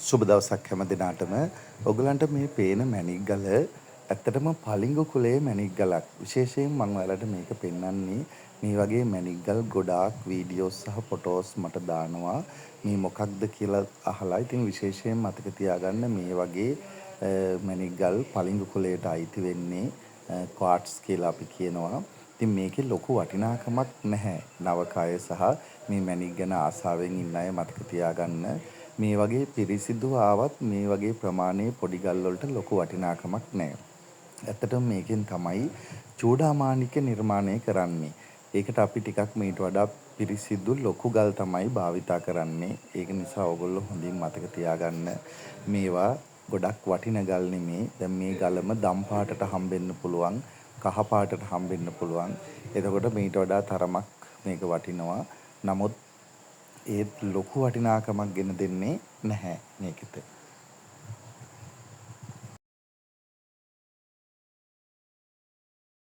සුබ දවසක් හැම දිනාටම. ඔයගලන්ට මේ පේන මැණික් ගල ඇත්තටම පளிඟු කුලයේ මැණික් ගලක්. විශේෂයෙන් මම ඔයාලට මේක පෙන්වන්නේ මේ වගේ මැණික් ගල් ගොඩාක් වීඩියෝස් සහ ෆොටෝස් මට දානවා. මේ මොකක්ද කියලා අහලා. ඉතින් විශේෂයෙන් මතක තියාගන්න මේ වගේ මැණික් ගල් පளிඟු කුලයට අයිති වෙන්නේ ක්වාට්ස් කියලා අපි කියනවා. ඉතින් මේකේ ලොකු වටිනාකමක් නැහැ. නවක අය සහ මේ මැණික් ගැන ආසාවෙන් ඉන්න අය මතක තියාගන්න. මේ වගේ පිරිසිදු ආවත් මේ වගේ ප්‍රමාණයේ පොඩි ගල් වලට ලොකු වටිනාකමක් නැහැ. ඇත්තටම මේකෙන් තමයි චූඩාමාණික්‍ය නිර්මාණය කරන්නේ. ඒකට අපි ටිකක් මීට වඩා පිරිසිදු ලොකු ගල් තමයි භාවිතා කරන්නේ. ඒක නිසා ඔයගොල්ලෝ හොඳින් මතක තියාගන්න මේවා ගොඩක් වටින ගල් නෙමේ. දැන් මේ ගලම දම් පාටට හම්බෙන්න පුළුවන්, කහ පාටට හම්බෙන්න පුළුවන්. එතකොට මීට වඩා තරමක් මේක වටිනවා. නමුත් ඒත් ලොකු වටිනාකමක් ගෙන දෙන්නේ නැහැ මේකෙත.